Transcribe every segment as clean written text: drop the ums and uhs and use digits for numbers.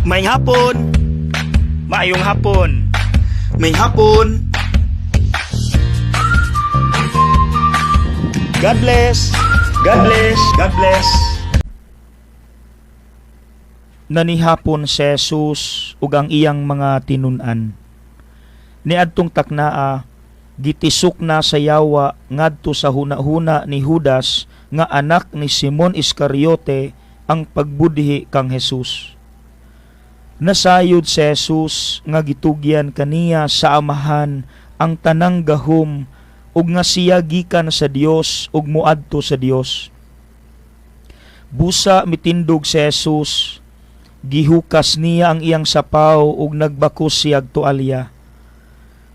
Maayong hapon. Maayong hapon. Maayong hapon. God bless. God bless. God bless. Nanihapon si Jesus ug ang iyang mga tinun-an. Niadtong taknaa, gitisok na sa yawa ngadto sa hunahuna ni Judas nga anak ni Simon Iscariote ang pagbudhi kang Jesus. Nasayod si Jesus nga gitugyan kaniya sa Amahan ang tanang gahom ug nga siya gikan sa Dios ug moadto sa Dios. Busa mitindog si Jesus, gihukas niya ang iyang sapaw ug nagbakos siyag tualya.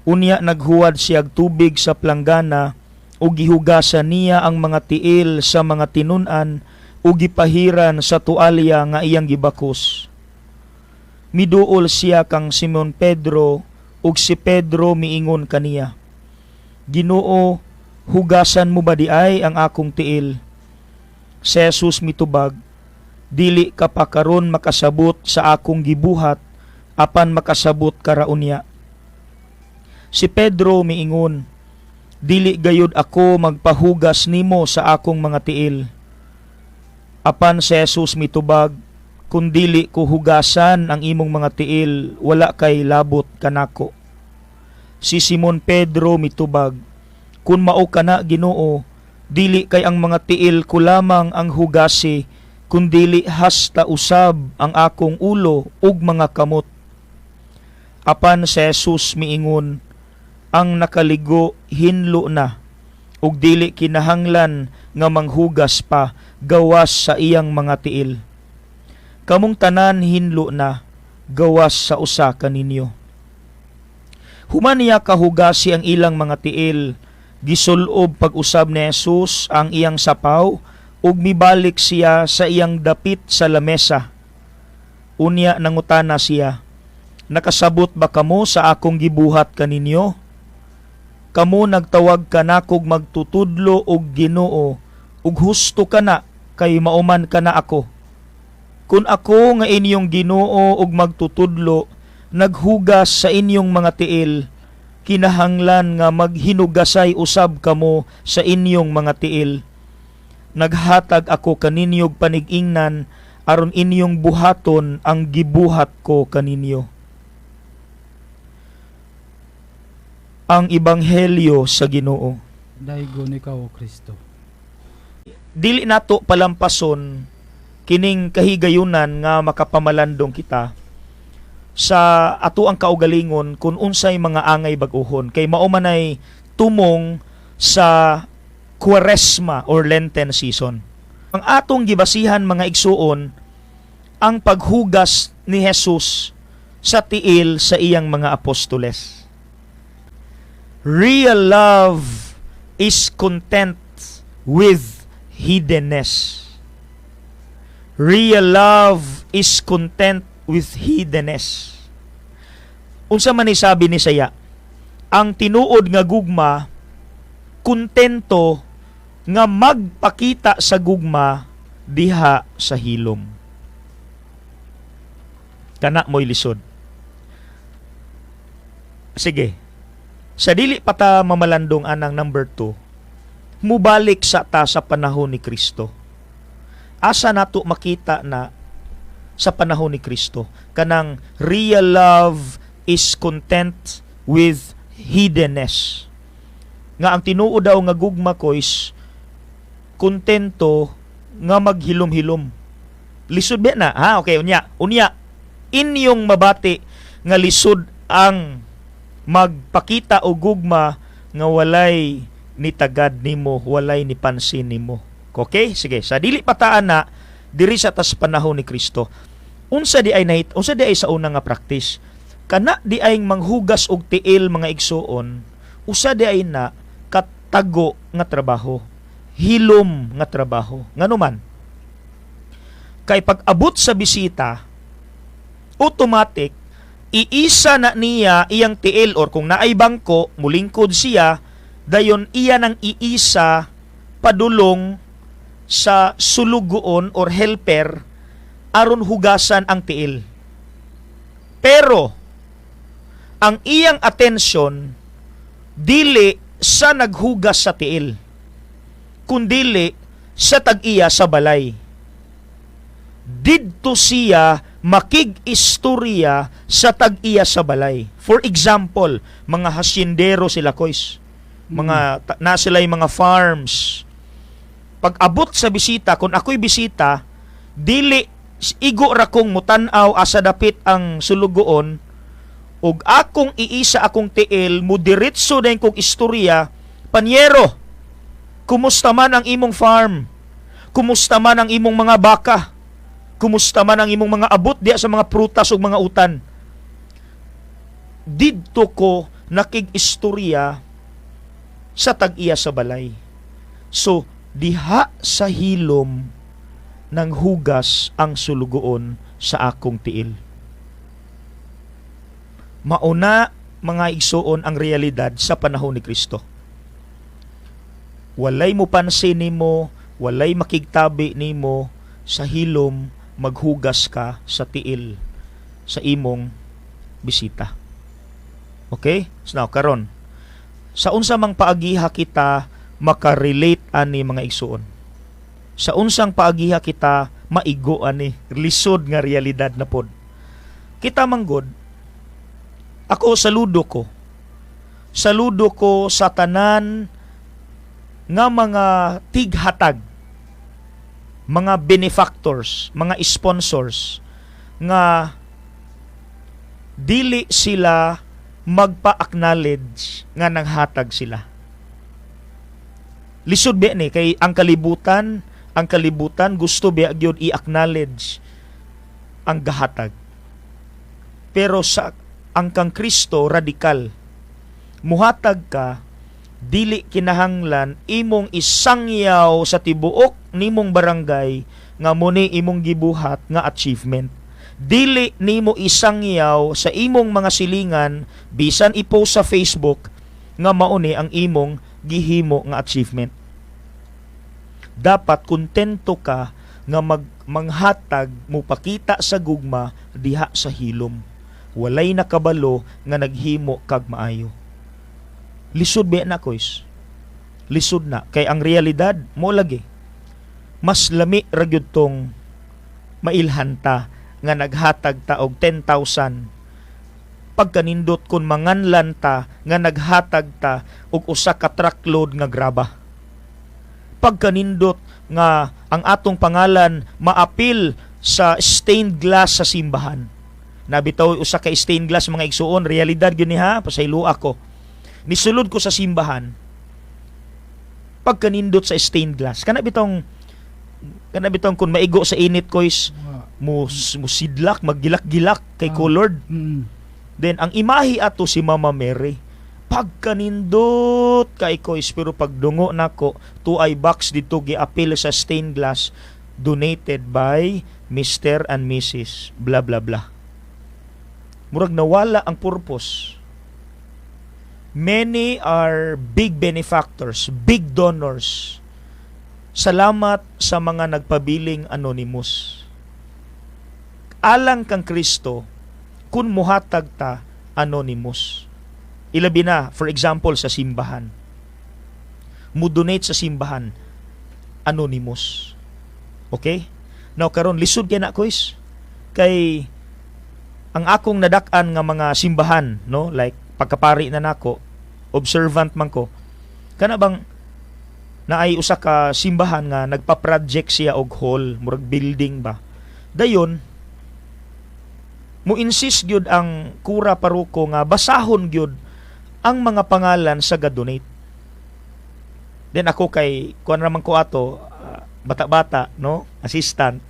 Unya naghuwad siyag tubig sa planggana ug gihugasan niya ang mga tiil sa mga tinun-an ug gipahiran sa tualya nga iyang gibakos. Miduol siya kang Simon Pedro ug si Pedro miingon kaniya, "Ginoo, hugasan mo ba diay ang akong tiil?" Si Jesus mitubag, "Dili ka pa karon makasabot sa akong gibuhat, apan makasabot ka ra unya." Si Pedro miingon, "Dili gayud ako magpahugas nimo sa akong mga tiil." Apan si Jesus mitubag, "Kung dili ko hugasan ang imong mga tiil, wala kay labot kanako." Si Simon Pedro mitubag, "Kung mao kana, Ginoo, dili kay ang mga tiil ko lamang ang hugasi, kundili hasta usab ang akong ulo ug mga kamot." Apan si Jesus miingon, "Ang nakaligo hinlo na ug dili kinahanglan nga manghugas pa gawas sa iyang mga tiil. Kamong tanan hinlo na gawas sa usa kaninyo." Human niya kahugasi ang ilang mga tiil, gisulob pag-usab ni Jesus ang iyang sapaw ug mibalik siya sa iyang dapit sa lamesa. Unya nangutana siya, "Nakasabot ba kamo sa akong gibuhat kaninyo? Kamo nagtawag kanakog magtutudlo og Ginoo, ug husto kana kay mao man kana ako. Kung ako nga inyong Ginoo ug magtutudlo naghugas sa inyong mga tiil, kinahanglan nga maghinugasay usab kamo sa inyong mga tiil. Naghatag ako kaninyog panig-ingnan aron inyong buhaton ang gibuhat ko kaninyo." Ang Ebanghelyo sa Ginoo. Daygon ikaw, O Kristo. Dili nato palampason kining kahigayunan nga makapamalandong kita sa ato ang kaugalingon kung unsay mga angay bag-ohon kay mao man ay tumong sa Kuwaresma or Lenten season. Ang atong gibasihan, mga igsuon, ang paghugas ni Jesus sa tiil sa iyang mga apostoles. Real love is content with hiddenness. Real love is content with hiddenness. Unsa man ni sabi ni saya? Ang tinuod nga gugma kontento nga magpakita sa gugma diha sa hilom. Kana mo'y lisod. Sige. Sa dili pa ta mamalandong anang number 2, mubalik sa ta sa panahon ni Kristo. Asa nato makita na sa panahon ni Kristo kanang real love is content with hiddenness? Nga ang tinuod daw nga gugma ko is kontento nga maghilom-hilom. Lisod ba na? Ha, okay, unya. Unya, inyong mabati nga lisod ang magpakita og gugma nga walay ni tagad nimo, walay ni pansin nimo. Okay? Sige, sa dili pa ta ana diri sa tas panahon ni Kristo. Unsa di ay sa una nga practice? Kana di ay manghugas og tiil, mga igsuon, usa di ay na katago nga trabaho. Hilom nga trabaho. Ngano man? Kay pag abot sa bisita, automatic iisa na niya iyang tiil or kung naay bangko, mulingkod siya, dayon iya nang iisa padulong sa sulugoon or helper aron hugasan ang tiil. Pero ang iyang atensyon dili sa naghugas sa tiil, kundili sa tag-iya sa balay. Didto siya makig-istorya sa tag-iya sa balay. For example, mga hasyendero sila, koys. Mga na sila mga farms. Pag abot sa bisita, kung ako'y bisita, dili igo ra kong mutan-aw asa dapit ang sulugoon ug akong iisa akong tiil, mudiretso din kong istorya, "Panyero, kumusta man ang imong farm? Kumusta man ang imong mga baka? Kumusta man ang imong mga abot diya sa mga prutas ug mga utan?" Didto ko nakig-istorya sa tag-iya sa balay. So, diha sa hilom nang hugas ang sulugoon sa akong tiil. Mauna, mga igsuon, ang realidad sa panahon ni Kristo. Walay mo pansin nimo, walay makigtabi nimo, sa hilom maghugas ka sa tiil sa imong bisita. Okay? So now, karon, sa unsa mang paagiha kita makarelate ani, mga igsuon? Sa unsang paagiha kita maigo ani lisod nga realidad na pod? Kita manggod, ako saludo ko. Saludo ko sa tanan nga mga tighatag, mga benefactors, mga sponsors nga dili sila magpa-acknowledge nga nanghatag sila. Lisod ba ni kay ang kalibutan gusto ba gyud i-acknowledge ang gahatag. Pero sa ang kang Kristo, radikal. Muhatag ka, dili kinahanglan imong isangyaw sa tibuok nimong barangay nga muni imong gibuhat nga achievement. Dili nimo isangyaw sa imong mga silingan, bisan i-post sa Facebook nga mauni ang imong gihimo nga achievement. Dapat kontento ka nga manghatag, mupakita sa gugma diha sa hilom. Walay nakabalo nga naghimo kag maayo. Lisod ba na, koys? Lisod na kay ang realidad mo lagi mas lami ra gyud tong mailhan ta nga naghatag ta og 10,000 pagkanindot kun manganlan ta nga naghatag ta og usa ka truckload nga graba. Pagkanindot nga ang atong pangalan maapil sa stained glass sa simbahan. Nabitaw usa ka stained glass, mga igsuon, realidad gyud ni ha, pasaylo ako. Nisulod ko sa simbahan. Pagkanindot sa stained glass, kana bitong kun maigo sa init, koys, mo sidlak, maggilak-gilak kay colored. Then ang imahe ato si Mama Mary. Pagkanindot kay koys, pero pagdungo nako, tuay box dito giapil sa stained glass, "Donated by Mr. and Mrs. blah blah blah." Murag nawala ang purpose. Many are big benefactors, big donors. Salamat sa mga nagpabiling anonymous. Alang kang Kristo, kun muhatag ta, anonymous. Ilabi na, for example, sa simbahan. Mu-donate sa simbahan, anonymous. Okay? Now, karon lisod kay na, koys. Kay ang akong nadak-an nga mga simbahan, no, like pagkapari na nako, observant man ko. Kana bang naay usa ka simbahan nga nagpa-project siya og hall, murag building ba. Dayon mo insist gyud ang kura paroko nga basahon gyud ang mga pangalan sa ga-donate. Then ako kay kuan raman ko ato, bata-bata, no, assistant.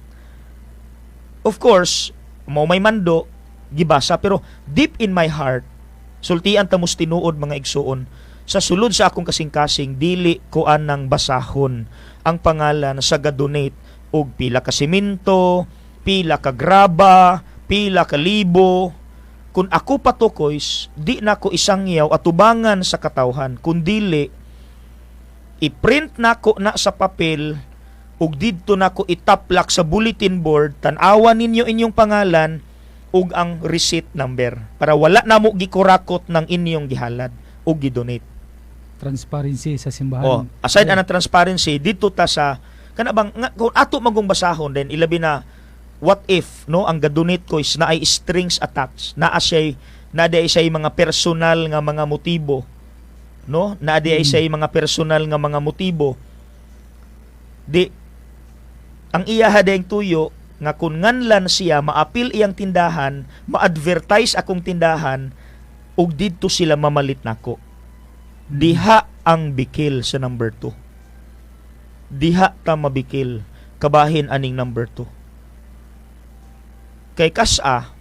Of course, mo may mando, gibasa, pero deep in my heart, sultian ta mos tinuod, mga igsuon, sa sulod sa akong kasing-kasing dili ko anang basahon ang pangalan sa ga-donate og pila ka semento, pila ka graba, pila ka libo. Kung ako pa to, koys, di na ko isangyaw atubangan sa katawhan, kundili i-print nako na sa papel ug didto nako itaplak sa bulletin board, tan-awan ninyo inyong pangalan. Ug ug ang receipt number para wala namo gikurakot ng inyong gihalad ug gidonate. Transparency sa simbahan. Oh, aside ana transparency dito ta sa kana bang nga, kung ato magong basahon then ilabi na what if, no, ang gadonate ko is naay strings attached, naa siya, naa diay siya mga personal nga mga motibo, no, naa diay siya mga personal nga mga motibo. Di ang iya hadeng tuyo nga kun nganlan siya, maapil iyang tindahan, ma-advertise akong tindahan ug didto sila mamalit nako. Diha ang bikil sa number 2. Diha ta mabikil kabahin aning number 2. Kay kasa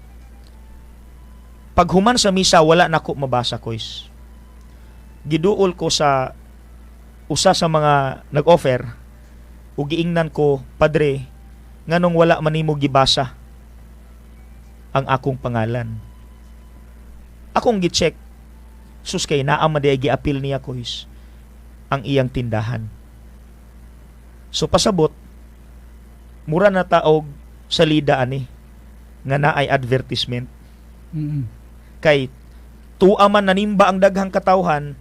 paghuman sa misa, wala nako mabasa, kois. Giduol ko sa usa sa mga nag-offer ug giingnan ko, "Padre, nganong wala man nimo gibasa ang akong pangalan?" Akong gi-check, sus, kay naa man diay giapil niya, kois, ang iyang tindahan. So pasabot, mura na taog salida ani nga naay advertisement kay tuwa man nanimba ang daghang katawhan,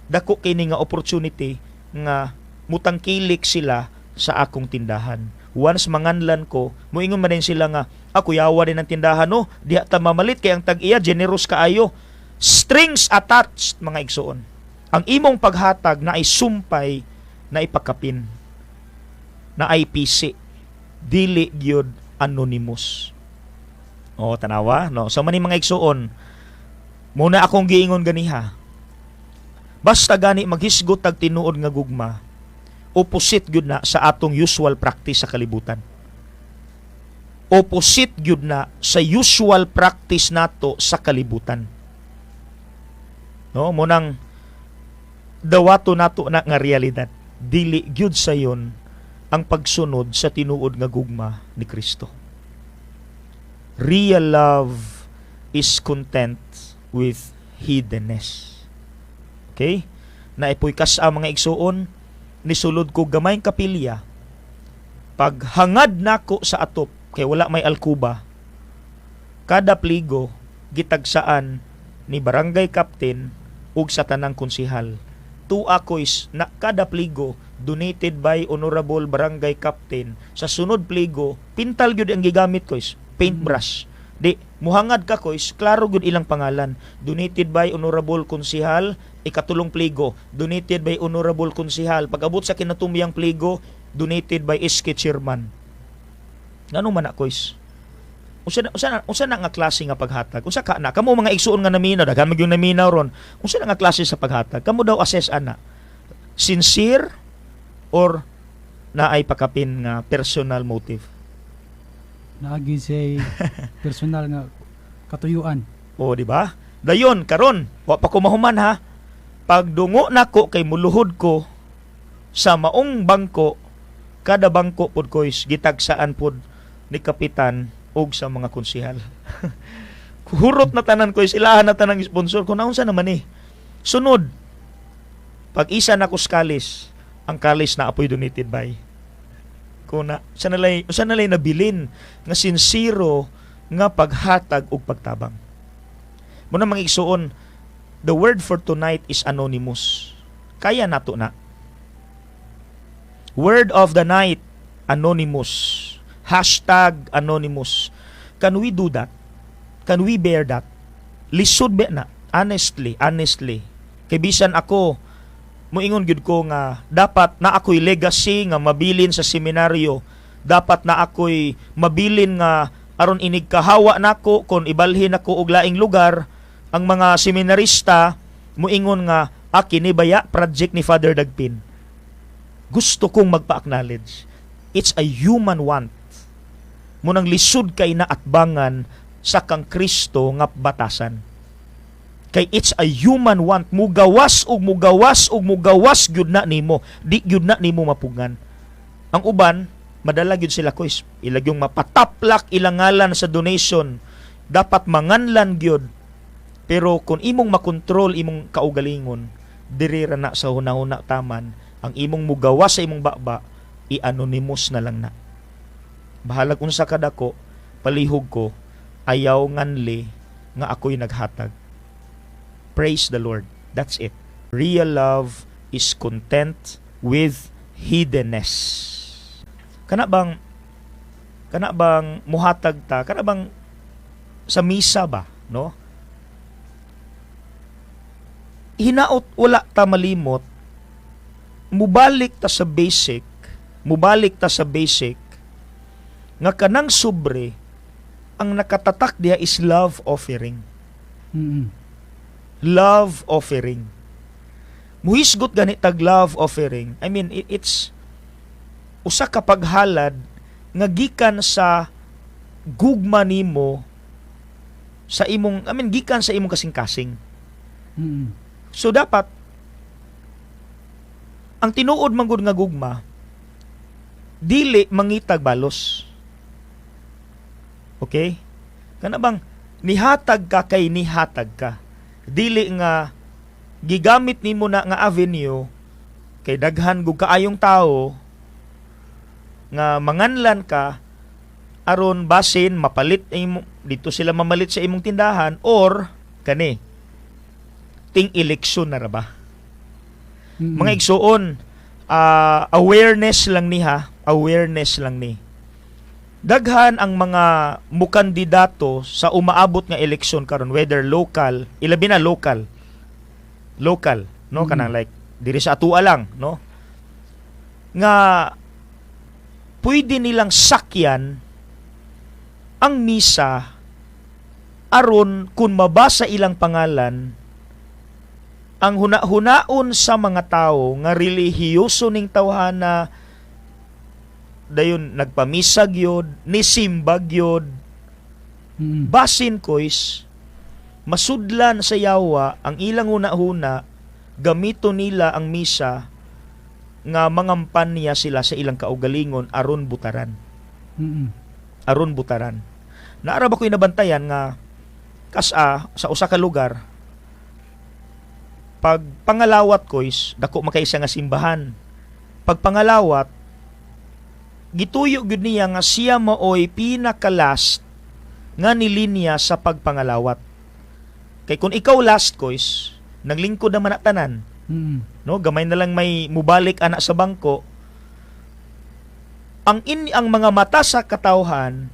dako kini nga opportunity nga mutangkilik sila sa akong tindahan. Once manganlan ko, muingon man din sila nga, "Ako yawa din ang tindahan, no, diha ta mamalit kay ang tag-iya generous kaayo." Strings attached, mga igsoon. Ang imong paghatag na ay sumpay na ipakapin na IPC, dili gyud anonymous. O tanawa, no? So mani, mga igsoon, muna akong giingon ganiha, basta gani maghisgot tag tinuod nga gugma, opposite gyud na sa atong usual practice sa kalibutan. Opposite gyud na sa usual practice nato sa kalibutan, no? Munang dawato nato na nga realidad, dili gyud sayon ang pagsunod sa tinuod nga gugma ni Kristo. Real love is content with hiddenness. Okay, naipoy kas ang mga igsuon, nisulod ko gamayng kapilya. Paghangad nako sa atop kay wala may alkuba, kada pligo gitagsaan ni barangay captain ug sa tanang konsihal. Tuwa ko is na kada pligo donated by honorable barangay captain. Sa sunod pligo, pintal gyud ang gigamit ko is paintbrush. Di muhangad ka ko is klaro gyud ilang pangalan, donated by honorable konsihal. Ikatulong pligo, donated by honorable konsihal. Pag-abot sa kinatumbyang pligo, donated by SK chairman. Ngano man na, kois? Unsa na nga klase nga paghatag? Unsa ka na kamo, mga igsuon nga naminaw? Daghan man gyud naminaw ron. Unsa na nga klase sa paghatag? Kamo daw, assess ana, sincere or naay pakapin nga personal motive? Naagi siya personal nga katuyuan. O, di ba? Dayon karon, wa pa ko mahuman ha. Pagdungo nako kay muluhod ko sa maong bangko, kada bangko pod ko is gitagsaan pod ni kapitan og sa mga konsihal. Hurot na tanan ko is ilahan na tanang sponsor kung naunsa naman eh. Sunod, pag isa na ko sa kalis, ang kalis na apoy donated by. Kung na, sa nalay nabilin nga sinsero nga paghatag og pagtabang. Muna, mga igsuon, the word for tonight is anonymous. Kaya nato na. Word of the night, anonymous. #anonymous. Can we do that? Can we bear that? Lisod ba na? Honestly, honestly. Kay bisan ako, muingon gyud ko nga dapat na ako'y legacy nga mabilin sa seminaryo. Dapat na ako'y mabilin nga aron inig kahawa nako, kon ibalhin ako og laing lugar, ang mga seminarista muingon nga, "Ah, kini baya project ni Father Dagpin." Gusto kong magpa-acknowledge. It's a human want. Munang lisod kay na atbangan sa kang Kristo nga batasan. Kay it's a human want. Mugawas ug mugawas ug mugawas gyud na nimo. Di gyud na nimo mapugngan. Ang uban, madala gyud sila kois. Ilag yung mapataplak ilang ngalan sa donation. Dapat manganlan gyud. Pero kung imong makontrol imong kaugalingon, diri ra na sa hunahuna taman, ang imong mugawas sa imong baba, i-anonymous na lang na. Bahalag unsa kadako, palihog ko, Ayaw nganli nga ako'y naghatag. Praise the Lord. That's it. Real love is content with hiddenness. Kana bang muhatag ta, kana bang sa misa ba, no? Hinaot wala ta malimot, mubalik ta sa basic nga kanang sobre, ang nakatatak diha is love offering. Love offering. Muhisgot gani tag love offering. I mean, it's usa ka paghalad nga gikan sa gugma nimo sa imong, I mean, gikan sa imong kasing-kasing. So dapat ang tinuod man gud nga gugma dili mangitag balos. Okay? Kana bang nihatag ka kay nihatag ka. Dili nga gigamit nimo na nga avenue kay daghan gug kaayong tao nga manganlan ka aron basin mapalit imo dito, sila mamalit sa imong tindahan or kani ting eleksyon na ra ba. Mga igsuon, awareness lang ni ha, awareness lang ni. Daghan ang mga mukandidato sa umaabot nga eleksyon karon, whether local, ilabi na local. Local, no, kanang like diri sa atua lang, no? Nga pwede nilang sakyan ang misa aron kung mabasa ilang pangalan, ang huna-hunaon sa mga tao nga relihiyoso ning tawhana, dayon nagpamisa gyud, nisimba gyud. Basin koys masudlan sa yawa ang ilang huna-huna, gamito nila ang misa nga mangampanya sila sa ilang kaugalingon aron butaran. Aron butaran. Naara ba ko'y nabantayan nga kasa sa usa ka lugar, pag pangalawat koys, dako makaysa nga simbahan, pag pangalawat, gituyo gyud niya nga siya maoy pinaka-last nga nilinya sa pagpangalawat, kay kung ikaw last koys, naglingkod naman na tanan, no? Gamay na lang may mubalik ana sa bangko. Ang mga mata sa katawhan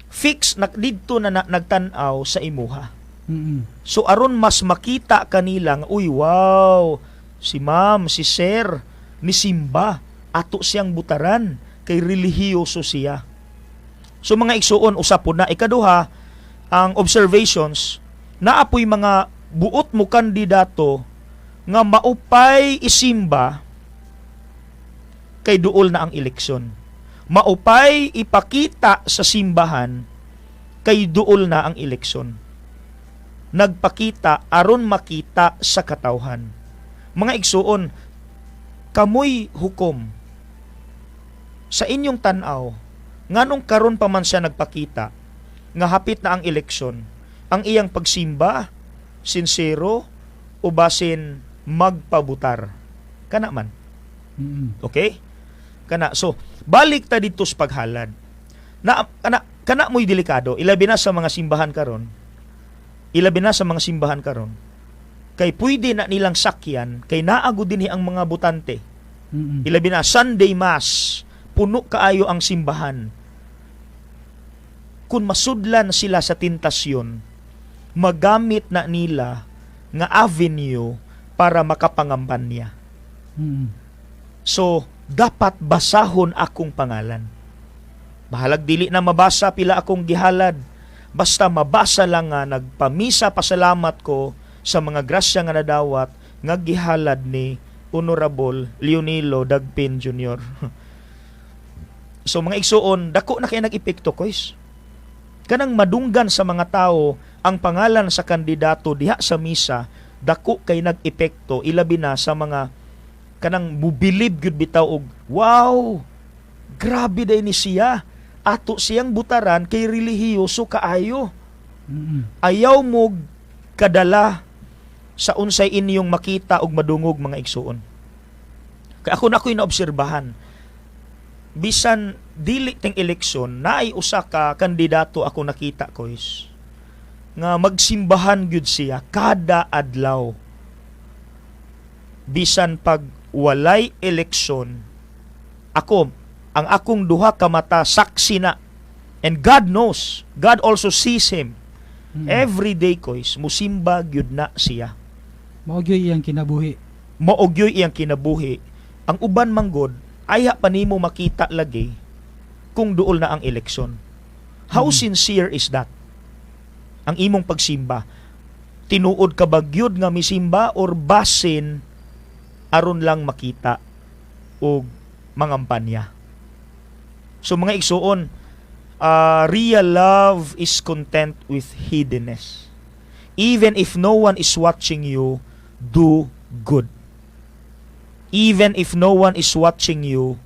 fix na didto na, na nagtan-aw sa imuha. So aron mas makita kanila nga, "Uy, wow, si ma'am, si sir ni simba, ato siyang butaran kay relihiyoso siya." So mga igsuon, usa po na. Ikaduha, ang observations, naapoy mga buot mo kandidato nga maupay isimba kay duol na ang eleksyon. Maupay ipakita sa simbahan kay duol na ang eleksyon. Nagpakita aron makita sa katawhan. Mga igsuon, kamoy hukom sa inyong tan-aw, nganong karon pa man siya nagpakita nga hapit na ang eleksyon? Ang iyang pagsimba sinsero o basin magpabutar kana man? Okay, kana. So balik ta dito sa paghalad na kana kana mo'y delikado, ilabi na sa mga simbahan karon, ilabi na sa mga simbahan karon, kay pwede na nilang sakyan kay naago dinhi ang mga botante. Ilabi na Sunday Mass, puno kaayo ang simbahan. Kung masudlan sila sa tentasyon, magamit na nila nga avenue para makapangampanya. So, dapat basahon akong pangalan. Bahalag dili na mabasa pila akong gihalad. Basta mabasa lang nga nagpamisa, pasalamat ko sa mga grasya nga nadawat nga gihalad ni Honorable Leonilo Dagpin Jr. So mga igsuon, dako na kay nag-epekto koys. Kanang madunggan sa mga tao ang pangalan sa kandidato diha sa misa, dako kay nag-epekto, ilabi na sa mga kanang mubilib gyud bitaw og, "Wow, grabe day ni siya, ato siyang butaran kay relihiyoso kaayo." Ayaw mo kadala sa unsay inyong makita og madungog, mga igsuon. Kay ako na ako'y naobserbahan. Bisan dili ting eleksyon, naay usa ka kandidato ako nakita ko is nga magsimbahan gyud siya kada adlaw. Bisan pag walay eleksyon, ako, ang akong duha ka mata saksi na. And God knows, God also sees him. Every day kois, musimba gyud na siya. Mao gyud iyang kinabuhi. Mao gyud iyang kinabuhi. Ang uban manggod, ayha pa nimo makita lagi kung duol na ang eleksyon. How sincere is that? Ang imong pagsimba. Tinuod ka ba gyud nga misimba or basin aron lang makita og mangampanya? So mga igsuon, real love is content with hiddenness. Even if no one is watching you, do good. Even if no one is watching you,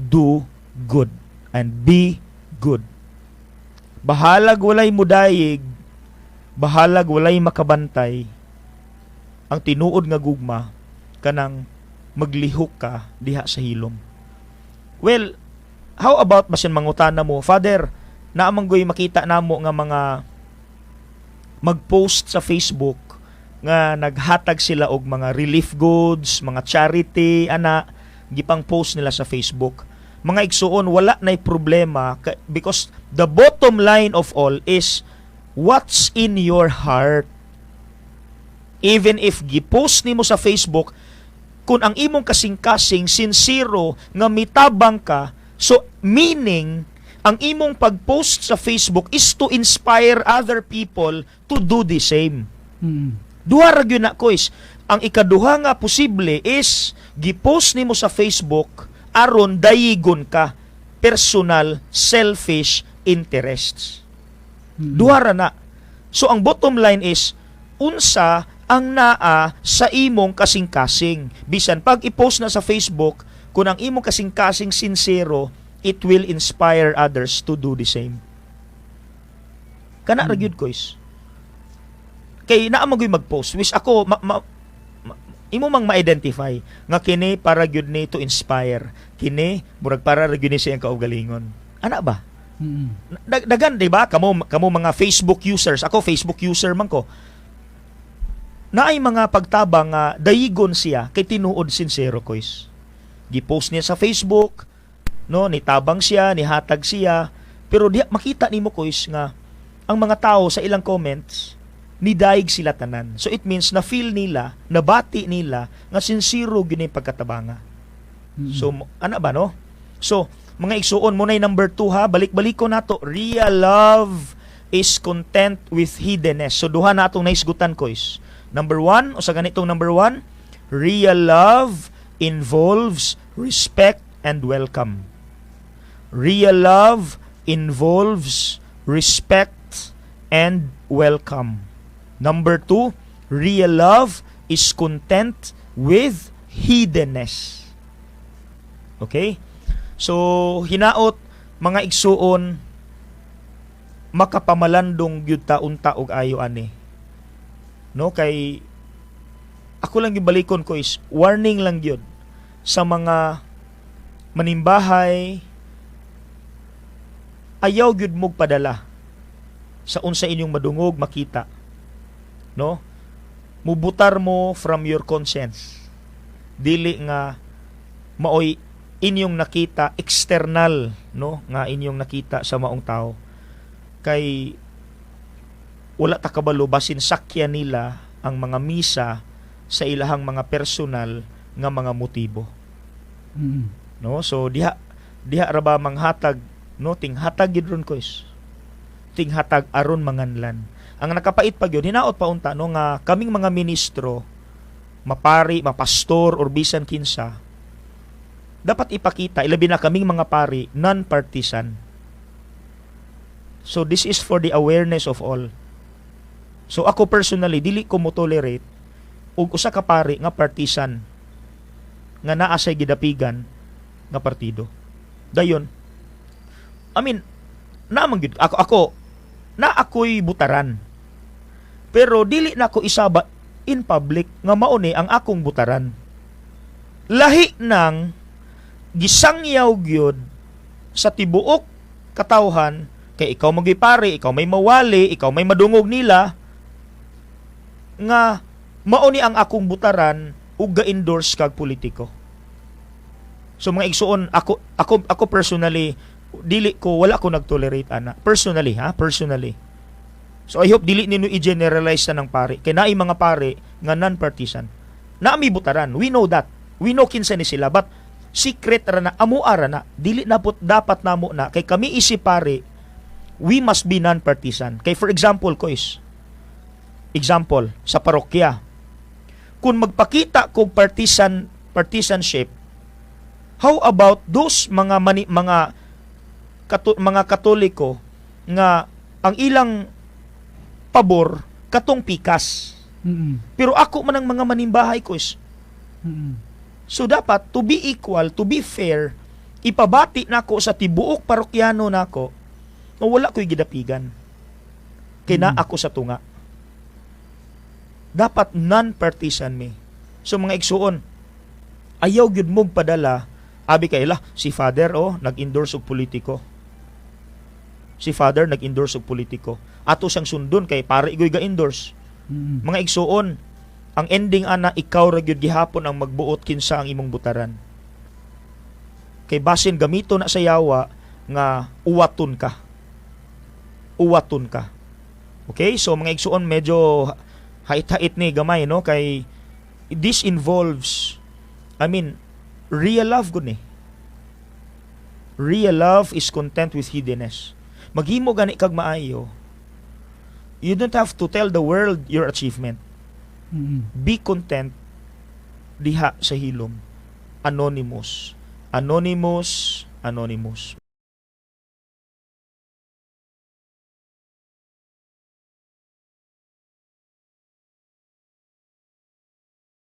do good and be good. Bahalag walay mudayig, bahalag walay makabantay, ang tinuod nga gugma kanang maglihok ka diha sa hilom. Well, how about basin mangutana mo, "Father, naa man goy makita namo nga mga mag-post sa Facebook nga naghatag sila og mga relief goods, mga charity, ana, gipang post nila sa Facebook." Mga igsuon, wala na'y problema because the bottom line of all is what's in your heart. Even if gipost nimo sa Facebook, kung ang imong kasing-kasing sincero nga mitabang ka, so meaning ang imong pag-post sa Facebook is to inspire other people to do the same. Duha ra gyud na kois. Ang ikaduha nga posible is gipost nimo sa Facebook aron dayigon ka, personal selfish interests. Duha ra na. So ang bottom line is unsa ang naa sa imong kasing-kasing. Bisan pag i-post na sa Facebook, kung ang imong kasing-kasing sincero, it will inspire others to do the same. Kana ra gyud kois. Kay naa man gyud mag-post which ako imo mang ma-identify nga kini para gyud ni to inspire. Kini murag para ra gyud ni sa iyang kaugalingon. Ana ba? Dagan, di ba? Kamo kamo mga Facebook users. Ako Facebook user man ko. Naay mga pagtabang nga dayigon siya kay tinuod sincero kois. Gipost niya sa Facebook, no, nitabang siya, nihatag siya, pero di makita nimo kois nga ang mga tao sa ilang comments nidayig sila tanan. So it means na feel nila, nabati nila nga sincero gyud ni pagkatabanga. So ana ba, no? So mga igsuon mo na number 2 ha, balik-balik ko nato. Real love is content with hiddenness. So duha na atong naisgutan kois. Number 1, o sa ganitong number 1, real love involves respect and welcome. Real love involves respect and welcome. Number 2, real love is content with hiddenness. Okay? So, hinaot mga igsuon makapamalandong gyud ta unta og ayo ani. No, kay ako lang yung balikon ko is warning lang gyud sa mga manimbahay, ayaw gyud mog padala sa unsa inyong madungog, makita, no? Mubutar mo from your conscience, dili nga maoy inyong nakita external, no, nga inyong nakita sa maong tao, kay wala ta kabalo basin sakya nila ang mga misa sa ilahang mga personal nga mga motibo. No, so diha diha ra ba manghatag, no? Tinghatag gid ron kois, tinghatag aron manganlan. Ang nakapait pa gyud, hinaot pa unta, no, nga kaming mga ministro, mapari, mapastor or bisan kinsa, dapat ipakita, ilabi na kaming mga pari, non-partisan. So this is for the awareness of all. So ako personally, dili ko mo tolerate og usa ka pari nga partisan, nga naa say gidapigan nga partido. Dayon, I mean, naa man gyud ako ako na ako'y butaran. Pero dili na ako isaba in public nga mao ni ang akong butaran. Lahi nang gisangyaw gyud sa tibuok katawhan kay ikaw magipare, ikaw may mawali, ikaw may madungog nila nga mao ni ang akong butaran ug ga-endorse kag politiko. So mga igsuon, ako personally, dili ko, wala ko nag-tolerate ana. Personally ha, personally. So I hope dili ninyo i-generalize na ng pare. Kay naay mga pare nga non-partisan. Naami butaran. We know that. We know kinsa ni sila, but secret ra na, amo ra na. Dili na put dapat namo na kay kami isi pare, we must be non-partisan. Kay for example, kois. Example, sa parokya. Kung magpakita kog partisanship, how about those mga mani, mga kato, mga Katoliko nga ang ilang pabor katong pikas? Pero ako man ang mga manimbahay ko is so dapat to be equal, to be fair, ipabati nako sa tibuok parokyano nako nga wala ko'y gidapigan. Kay ako sa tunga. Dapat non-partisan mi. So mga igsuon, ayaw gyud mog padala abi kay ila si Father, oh, nag-endorse og politiko. Si Father nag-endorse og politiko. Ato siyang sundon kay pare igoy ga-endorse. Mga igsuon, ang ending ana, ikaw ra gyud gihapon ang magbuot kinsa ang imong butaran. Kay basin gamito na sa yawa nga uwaton ka. Uwaton ka. Okay? So mga igsuon, medyo hait-hait ni gamay, no, kay this involves, I mean, real love gud ni. Real love is content with hiddenness. Maghimo gani kag maayo. You don't have to tell the world your achievement. Be content diha sa hilom. Anonymous. Anonymous, anonymous.